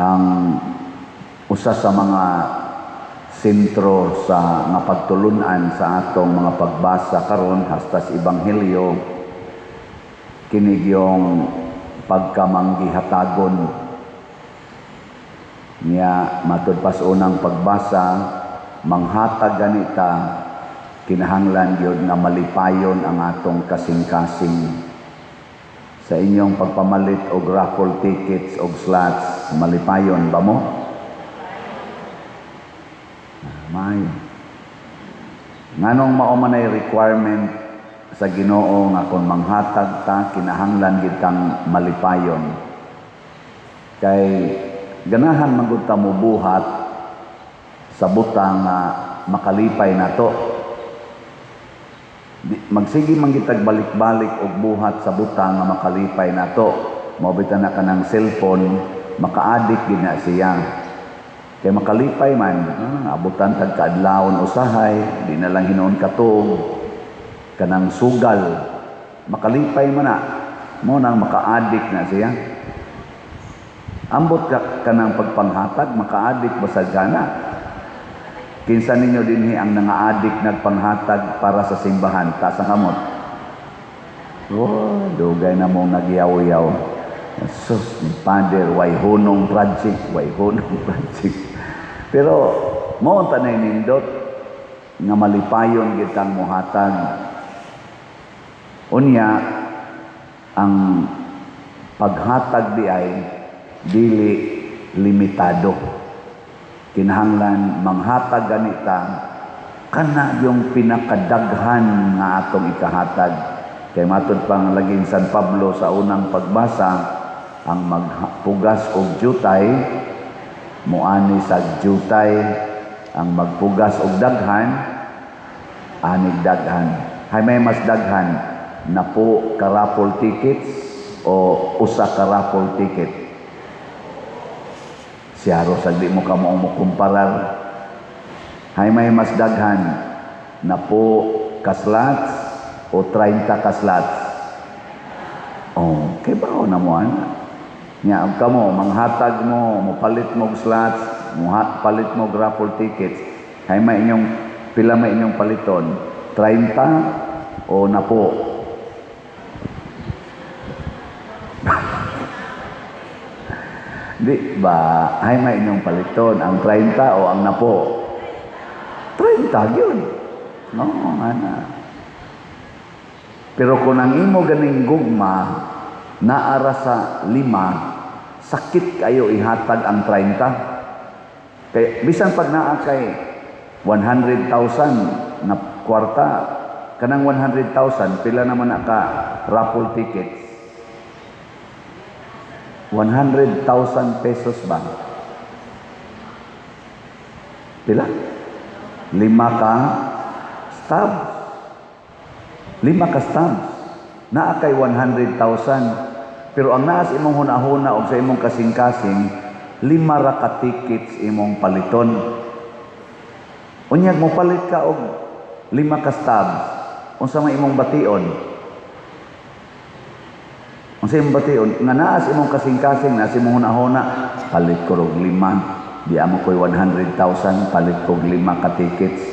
Ang usa sa mga sentro sa nga pagtulunan sa atong mga pagbasa karon hasta sa Ebanghelyo, kini gyung pagkamanggihatagon niya. Matud pa sa unang pagbasa, manghatag ganita, kinahanglan gyud nga malipayon ang atong kasing-kasing. Sa inyong pagpamalit og raffle tickets og slots, malipayon ba mo? Maayo. Nganong mao man ay requirement sa Ginoo nga kung manghatag ta, kinahanglan gid kang malipayon? Kay ganahan man gud ta mobuhat sa butang nga makalipay nato. Magsige man gitag balik-balik og buhat sa butang nga makalipay nato. Mao bitaw na kanang cellphone, maka-addict gid na siya. Kay makalipay man, abutan tag kaadlawon usahay, di na lang hinuon katuog, kanang sugal, makalipay man na, mo nang maka-addict na siya. Ambot ka kanang pagpanghatag, maka-addict basag kana. Kinsa ninyo dinhi ang nanga-addict nagpanghatag para sa simbahan? Taas ang kamot. Oh, dugay na mong nagyaw-yaw. Sus, ni Father, way hunong project, way hunong project. Pero mao tanay nindot nga malipayon gid kang mohatag. Unya, ang paghatag di ay dili limitado. Kinahanglan manghatag ganita kana yung pinakadaghan nga atong ikahatag. Kay matud pang laging San Pablo sa unang pagbasa, ang magpugas og jutay muani sa jutay, ang magpugas og daghan anig daghan. Hay may mas daghan, napo ka raffle tickets o usa ka raffle ticket? Siyaro sa di mo kamo mo kumparar. Hay may mas daghan, napo ka slots o 30 ka slots? Oh, kay bao na mo ana. Nya og kamo manghatag mo, mopalit mo og slots, palit mo og raffle tickets. Hay may inyong pila may inyong paliton? 30 o napo? Di ba? Hay may inyong paliton, ang 30 o ang napo? 30 gyud. No, ana. Pero kung ang imo ganing gugma naara sa 5, sakit kayo ihatag ang 30. Kay bisan pag naa kay 100,000 na kwarta, kanang 100,000 pila naman na ka raffle tickets? 100,000 pesos ba? Pila? 5 ka stubs. 5 ka stubs. Naa kay 100,000. Pero ang naas imong hunahuna og sa imong kasing-kasing, 5 ra ka tickets imong paliton. Unyag mo palit ka og 5 ka stubs, unsa may imong bation? Unsa imong bation? Nga naas imong kasing-kasing, naas imong hunahuna, palit ko og 5. Di amo ko'y 100,000, palit ko og 5 ka tickets.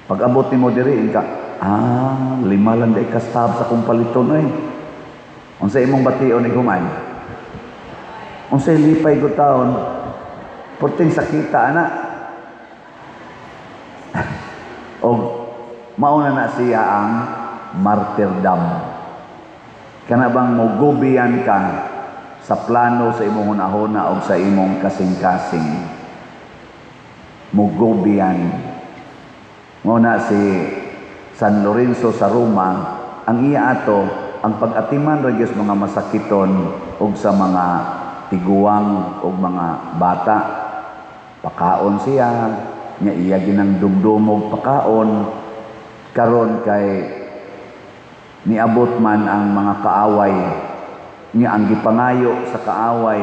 Pag abot nimo diri, inka, 5 lang di ka stubs akong paliton oy. Unsa imong bation ni human? Unsay lipay ko taon? Porting sakita ana. Og mauna na siya ang martyrdom. Kana bang mogubian ka sa plano sa imong hunahuna o sa imong kasing-kasing? Mugubian. Mauna si San Lorenzo sa Roma, ang iya ato, ang pag-atiman ra gyud sa mga masakiton ug sa mga tiguang ug mga bata. Pakaon siya, nya iya ginang dumdumog pakaon karon kay niabot man ang mga kaaway nya, ang gipangayo sa kaaway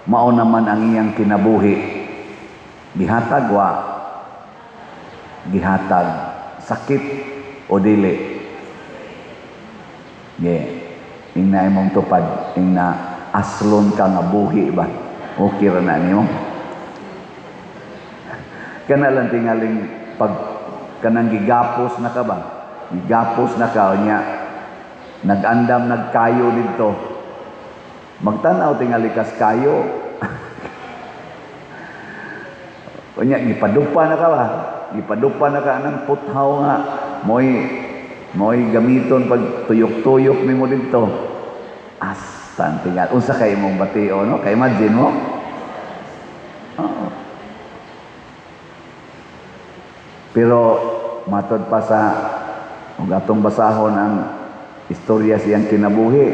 mao naman ang iyang kinabuhi. Gihatag wa? Gihatag. Sakit o dili? Ye, ingna imong tupad, ingna aslon ka nga buhi ba? Okay ra na nimo. Kana lang tingaling pag kanang gigapos na ka ba? Gigapos na ka nya nag-andam nagkayo didto. Magtan-aw tingali kas kayo. Unya gipadupa na ka ba? Gipadupa na ka anang puthaw nga moy moy gamiton pag tuyok-tuyok nimo didto. Astan tingal. Unsa kay imong batio, no? Kay imagine mo? Oo. Pero matod pa sa ug atong basahon ang istorya siyang kinabuhi,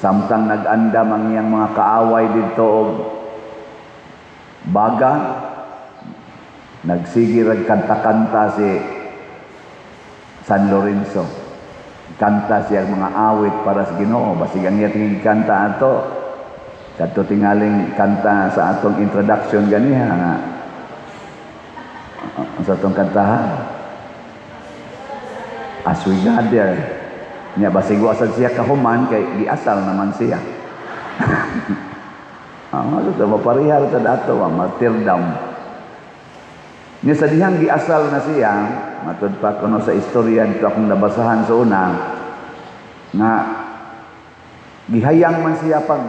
samtang nag-andam ang iyang mga kaaway didto og baga, nagsige rag kanta-kanta si San Lorenzo. Kanta siya mga awit para sa Ginoo. Basig ang iya tingin kanta ato kadto tingaling kanta sa atong introduction ganiha nga sa atong kantahan, "As We Gather." Nya basig wa sad siya kahuman kay giasal naman siya. Ah, so maparehar sa dato martyrdom. Nya sa dihang giasal na siya, matud pa kuno sa istorya dito akong nabasahan sa una, nga gihayang man siya pag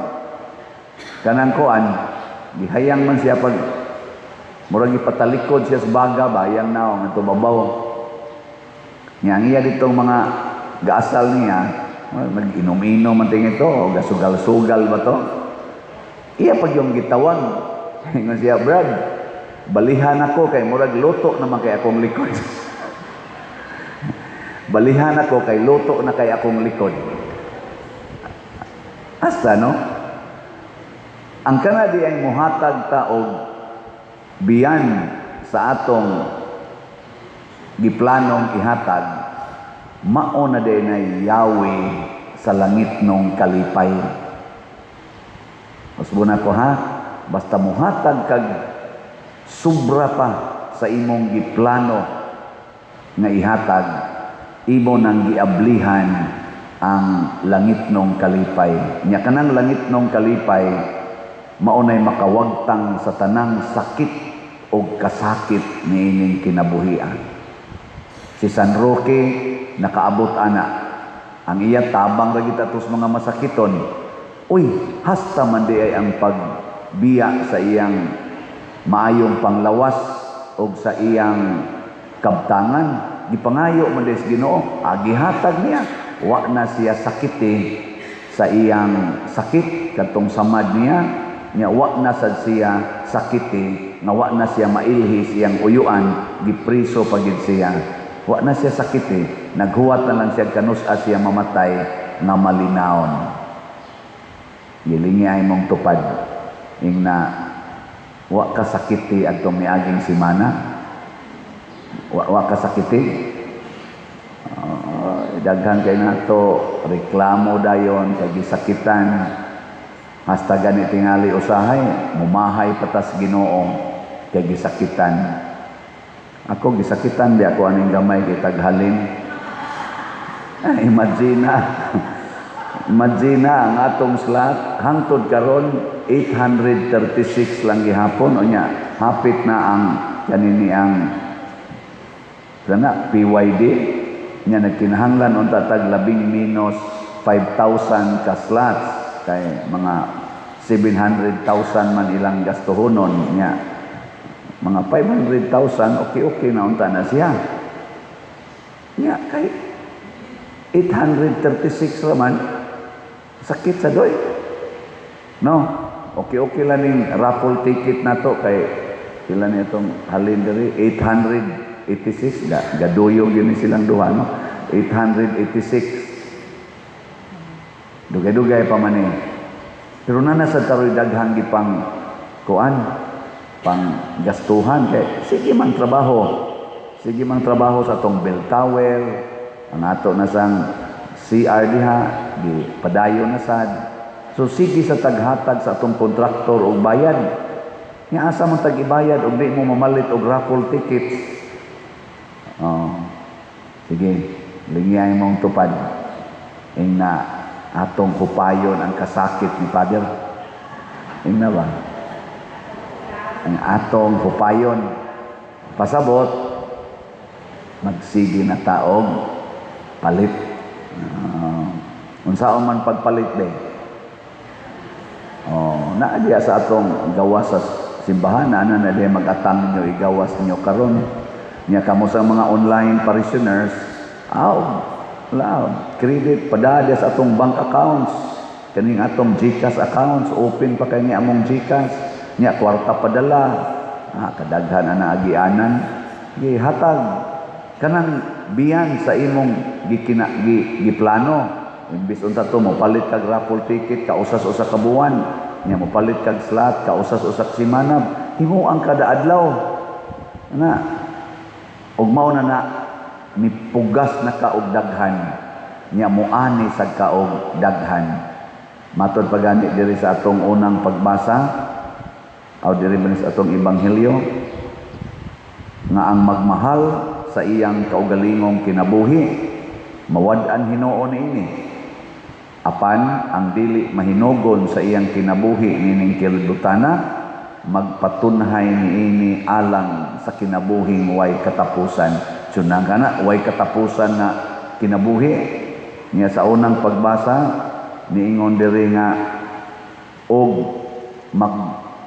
kanang kuan, gihayang man siya pag murag ipatalikod siya sa baga ba, yang naong ato babaw. Nya ang iya ditong mga gaasal niya, nag-inom-inom man tingin ito, o gasugal-sugal ba to? Iya pag yung gitawag, ingon siya, "Brad, balihan ako kay murag luto naman kay akong likod. Balihan ako kay luto na kay akong likod." Asta, no? Ang kanadi ay muhatag ta og biyan sa atong giplanong ihatag, mao na din ay Yahweh sa langit nung kalipay. Usbon ako ha, basta muhatag kag sobra pa sa imong giplano nga ihatag, imo nang giablihan ang langit nung kalipay. Nya kanang langit nung kalipay mao nay makawagtang sa tanang sakit o kasakit niining kinabuhian. Si San Roque nakaabot ana. Ang iya tabang ra gid atos mga masakiton. Uy, hasta man di ay ang pagbiya sa iyang maayong panglawas og sa iyang kabtangan, gipangayo man di sa Ginoo, agihatag niya. Wa na siya sakiti sa iyang sakit kadtong samad niya, nya wa na sad siya sakiti nga wa na siya mailhi siyang uyuan, gipriso pa gid siya. Wa na siya sakiti, naghuwat na lang siya kanus-a siya mamatay nga malinawon. Gilingi ay mong tupad ing na wa ka sakiti adtong miaging semana. Wa ka sakiti. Daghan kay nato reklamo dayon kay gisakitan. Hasta gani tingali usahay mumahay patas Ginoo kay gisakitan. Ako gisakitan di ako aning gamay kay taghalin. Ah, imagine na. Imagine na ang atong slot hangtod karon 836 lang gihapon, unya hapit na ang kanini ang kana PYD nya nagkinahanglan unta tag labing minus 5,000 ka slots kay mga 700,000 man ilang gastuhonon, nya mga 500,000 okay okay na unta na siya. Nya kay 836 raman, sakit sa doy, no? Okay okay lang ning raffle ticket na to kay sila ni itong halin diri 886, ga gaduyog yun ni silang duha, no? 886, dugay-dugay pa man eh. Pero nana sa taroy daghang gipang kuan pang gastuhan kay sige man trabaho, sige man trabaho sa atong bell tower, ang ato na sang CR diha di padayon na sad. So sige sa taghatag sa atong kontraktor og bayad. Nya asa man tag ibayad og di mo mamalit og raffle tickets? Oh. Sige, lingyay mong tupad ing na atong hupayon ang kasakit ni Father. Ing na ba? Ang atong hupayon. Pasabot, magsige na ta og palit. Unsaon man pagpalit be? Oh, naa diya sa atong gawas sa simbahan, ana na diya mag-atang ninyo, igawas ninyo karon. Nya kamo sa mga online parishioners, aw, wala, credit pada diya sa atong bank accounts. Kaning atong GCash accounts, open pa kay ni among GCash. Nya kwarta padala. Ah, kadaghan ana agianan. Gihatag kanang biyan sa imong giplano. Imbis unta to mo palit kag raffle ticket kausas usa ka buwan, nya mo palit kag slot kausas usa ka semana, himuang kada adlaw. Ana ug mao na na mipugas na ka og daghan, nya moani sad ka og daghan. Matod pa gani diri sa atong unang pagbasa aw diri man sa atong ebanghelyo nga ang magmahal sa iyang kaugalingong kinabuhi mawad-an hinuon niini, apan ang dili mahinugon sa iyang kinabuhi nining kilibutana magpatunhay niini alang sa kinabuhing way katapusan. Tsunang kana way katapusan na kinabuhi niya. Sa unang pagbasa niingon diri nga og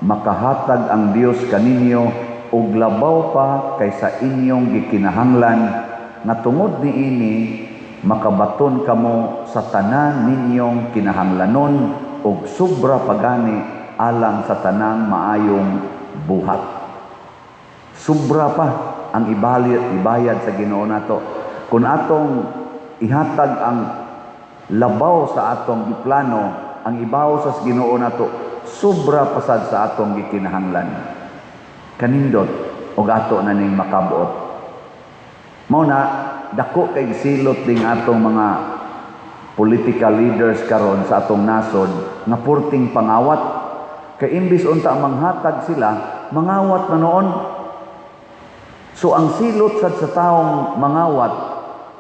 makahatag ang Dios kaninyo og labaw pa kaysa inyong gikinahanglan, nga tungod niini makabaton kamo sa tanan ninyong kinahanglanon og sobra pagani alang sa tanang maayong buhat. Sobra pa ang ibayad sa Ginoo nato. Kung atong ihatag ang labaw sa atong giplano, ang ibaw sa Ginoo nato, sobra pasad sa atong gikinahanglan. Kanindot og ato na ning makabuot. Mao na dako kay silot ding atong mga political leaders karon sa atong nasod nga purting pangawat. Kay imbis unta manghatag sila, mangawat na noon. So ang silot sad sa taong mangawat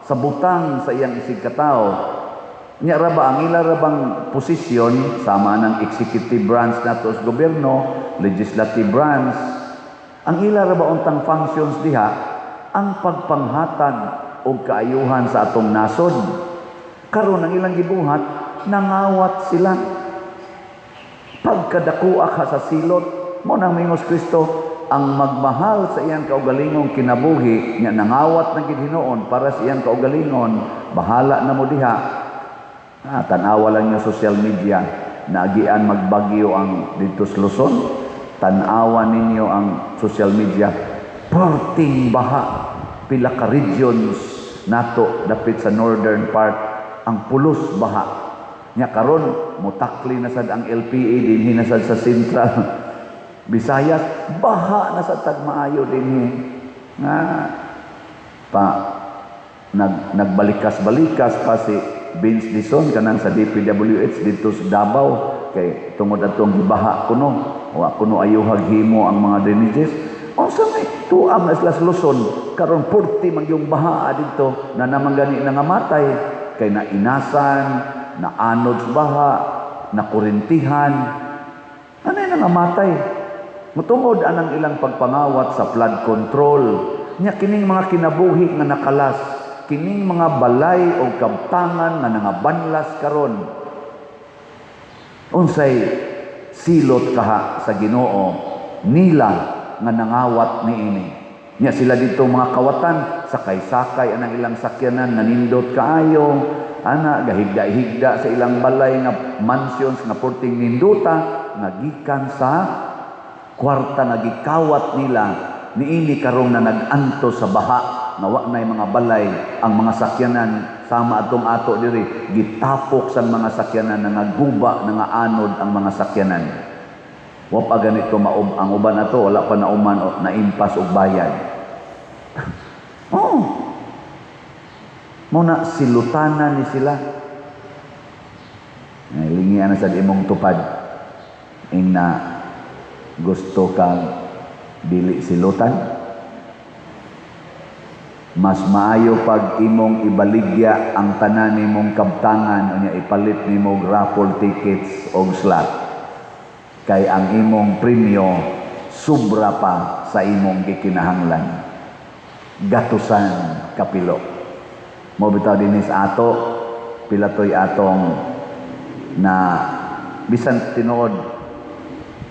sa butang sa iyang isig katao, nya ra ba ang ila ra bang posisyon sama ng executive branch nato sa gobyerno, legislative branch, ang ila ra ba untang functions diha ang pagpanghatag og kaayuhan sa atong nasod. Karon ang ilang gibuhat, nangawat sila. Pagkadakua ka sa silot mo nang mingos Kristo, ang magmahal sa iyang kaugalingong kinabuhi, nya nangawat na gid hinuon para sa iyang kaugalingon, bahala na mo diha. Ah, tan-awa lang yung social media, naagian magbagyo ang dito sa Luzon. Tan-awa ninyo ang social media, perting baha, pila ka regions nato dapit sa northern part ang pulos baha. Nya karon mutakli na sad ang LPA dinhi na sad sa Central Visayas, baha na sa tagmaayo dinhi nga pa nagbalikas-balikas pa si Vince Dizon kanang sa DPWH dito sa Davao kay tungod atong gibaha kuno, wa kuno ayuhag himo ang mga drainages. Unsa may tuam na sila sa Luzon karon, 40 man yung baha didto na naman gani nangamatay kay na inasan, na anod sa baha, na kurintihan, ano yung nangamatay. Mutungod anang ilang pagpangawat sa flood control. Nya kining mga kinabuhi nga nakalas, kining mga balay o kabtangan nga nangabanlas karon, unsay silot kaha sa Ginoo nila nga nangawat niini? Nya sila dito mga kawatan, sakay-sakay anang ilang sakyanan, nanindot kaayo ana, gahigda-higda sa ilang balay nga mansions nga purting ninduta nga gikan sa kwarta nga gikawat nila niini karong na nag-anto sa baha nga wa nay mga balay, ang mga sakyanan sama atong ato diri gitapok sa mga sakyanan, nga guba, nga anod ang mga sakyanan. Wa pa ganito maub ang uban ato, wala pa nauman o naimpas og bayad. Oh. Mao na silutana ni sila. Ay, lingian na sa imong tupad. Ing na gusto kang dili silutan. Mas maayo pag imong ibaligya ang tanan nimong kabtangan, unya ipalit nimo og raffle tickets og slot. Kay ang imong premyo Sobra pa sa imong gikinahanglan. Gatusan kapilo. Mo bitaw dinhi sa ato, pila to'y atong na bisan tinuod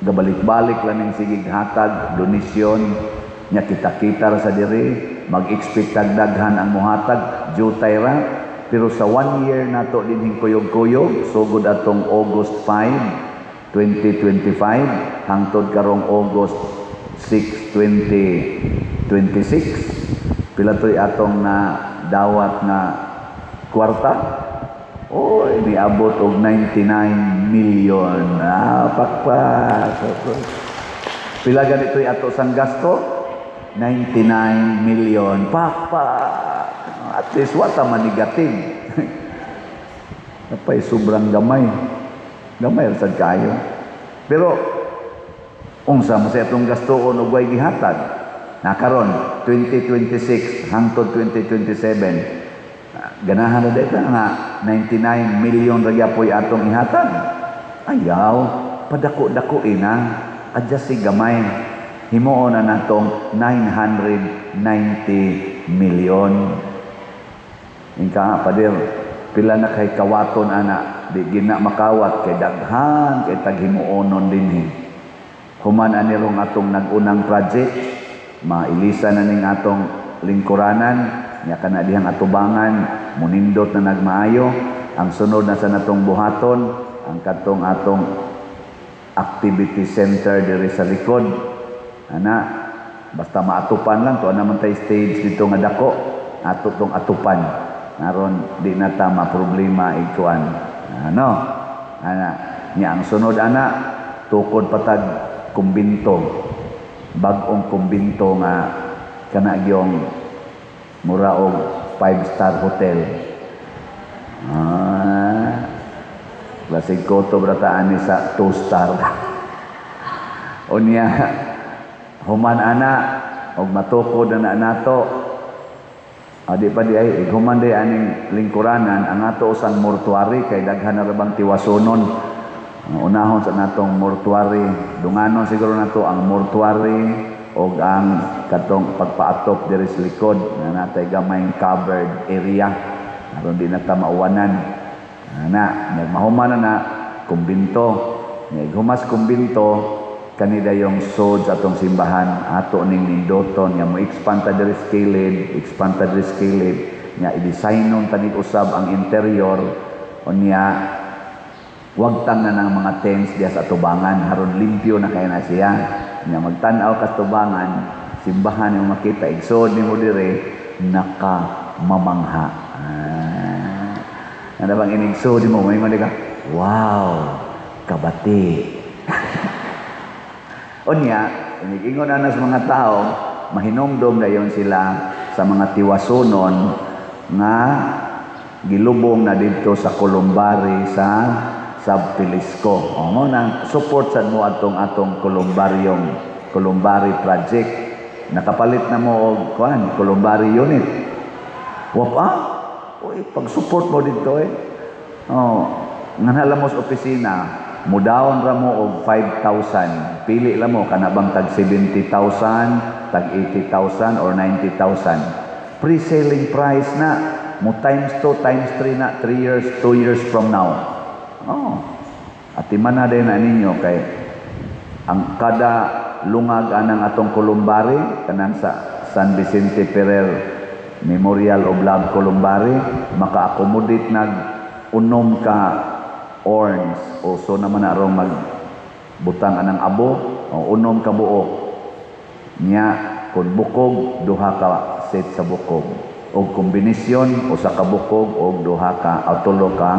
gabalik-balik lang ning sigig hatag donasyon nya, kita-kita ra sa diri, mag-expect tag daghan ang muhatag, jutay ra. Pero sa one year nato dinhing kuyog-kuyog, sugod atong August 5, 2025 hangtod karong August 6, 2026, pila to'y atong na dawat nga kwarta? Oh, niabot og 99 million. Ah, pakpak. Pila ganito'y ato sang gasto? 99 million. Pakpak. At least wata man negative. Napay sobrang gamay. Gamay sad kayo. Pero unsa mo sa atong gastoon og way gihatag? Nakaron 2026 hangtod 2027, ganahan na dito nga 99 million ra gyapoy atong ihatag. Ayaw, padako-dako ina, adjust si gamay. Himuon na natong 990 million. Inka, pader, pila na kay kawaton ana, di gina makawat kay daghan kay taghimuonon dinhi. Human ani rong atong nag-unang project, mailisa na ning atong lingkuranan, nya kana dihang atubangan, munindot na nagmaayo. Ang sunod na sa natong buhaton, ang katong atong activity center diri sa likod. Ana, basta maatupan lang to naman tay stage dito nga dako, ato tong atupan. Aron di na ta problema ikuan. Ano? Ana, nya ang sunod ana tukod patag kumbinto. Bag-ong kumbinto nga kana gyong mura og 5-star hotel. Ah, lasig koto brataan ni sa 2 star. Unya, human ana og matukod na nato. Adi pa di ay human di aning lingkuranan ang ato usang mortuary kay daghan na ra bang tiwasonon. Unahon sa natong mortuary, dunganon siguro nato ang mortuary og ang katong pagpaatop diri sa likod na natay gamayng covered area aron di na ta mauwanan. Ana, mahuman na na kumbinto. Nya humas kumbinto, kanida yung sod sa atong simbahan ato ning nindoton nga mo expand ta diri sa kilid, expand ta diri sa kilid, nya i-designon tanig usab ang interior. Unya wagtang na ng mga tents diya sa tubangan, haron limpyo na kay na siya. Nya magtan-aw ka sa tubangan, simbahan yung makita, igsod nimo dire naka mamangha. Ah, ano bang inigsod mo, may ka, "Wow, kabati." Unya, inigingon na sa mga tao, mahinumdom na yon sila sa mga tiwasunon nga gilubong na dito sa columbary sa Sab Pilisco. O mo nang support sad mo atong atong columbaryong columbary project. Nakapalit na mo og kuan columbary unit. Wa pa? Uy, pag-support mo dito eh. Oh, nganhala mo sa opisina, mo down ra mo og 5,000. Pili lang mo kana bang tag 70,000, tag 80,000 or 90,000. Pre-selling price na mo times 2 times 3 na 3 years, 2 years from now. Oh. Atiman na din na ninyo kay ang kada lungag anang atong columbary kanang sa San Vicente Ferrer Memorial of Love Columbary maka-accommodate nag 6 ka urns o so naman na arong mag butang anang abo o 6 ka buok. Nya kung bukog, duha ka set sa bukog og kombinasyon usa ka bukog og duha ka o tulo ka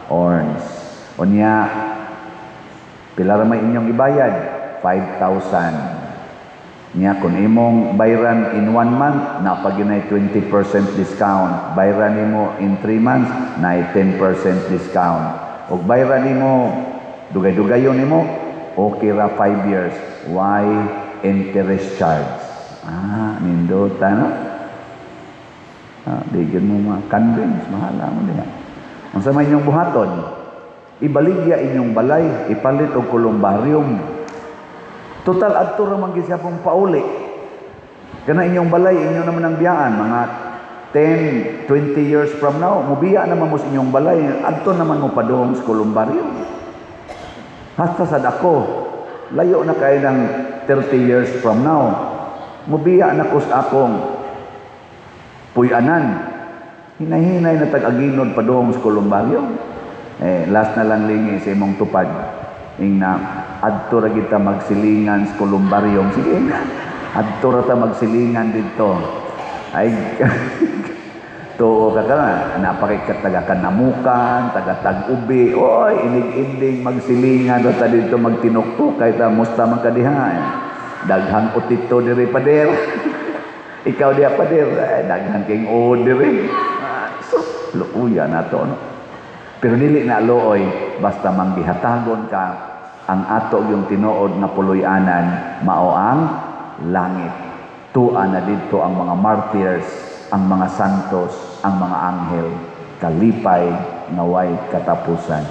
urns. Unya pila ra may inyong ibayad? 5,000. Nya kung imong bayran in one month, napaginay 20% discount. Bayran nimo in 3 months, na 10% discount. Og bayran nimo dugay-dugayon nimo, okay ra 5 years. Why interest charge? Ah, nindota no? Ah, di gyud mo ma-convince, mahala mo diha. Unsa may inyong buhaton? Ibaligya inyong balay, ipalit og columbarium. Total, adto ra man gyapon pauli. Kana inyong balay, inyo naman ang biyaan. Mga 10, 20 years from now, mubiya naman mo sa inyong balay, adto naman mo padung sa kolumbaryo. Hasta sad ako, layo na kayo ng 30 years from now, mubiya na ko sa akong puy-anan. Hinay-hinay na tag-aginod padung sa kolumbaryo. Eh, last na lang, lingi sa imong tupad. Ing na, adto ra kita magsilingan sa kolumbaryong. Sige na, adto ra ta magsilingan dito. Ay, tuo ka ka na, napakit taga Kanamukan, taga Tag-ubi, oy, inig-inding magsilingan ra ta dito, magtinuktok kay ta, musta man ka diha. Daghang utito diri, pader. Ikaw diha, pader, eh, daghan king uod diri. Ah, so, luuya na to, no? Pero dili na luoy, basta manggihatagon ka, ang ato yung tinuod nga puloy-anan, mao ang langit. Tua na dito ang mga martyrs, ang mga santos, ang mga anghel, kalipay nga way katapusan.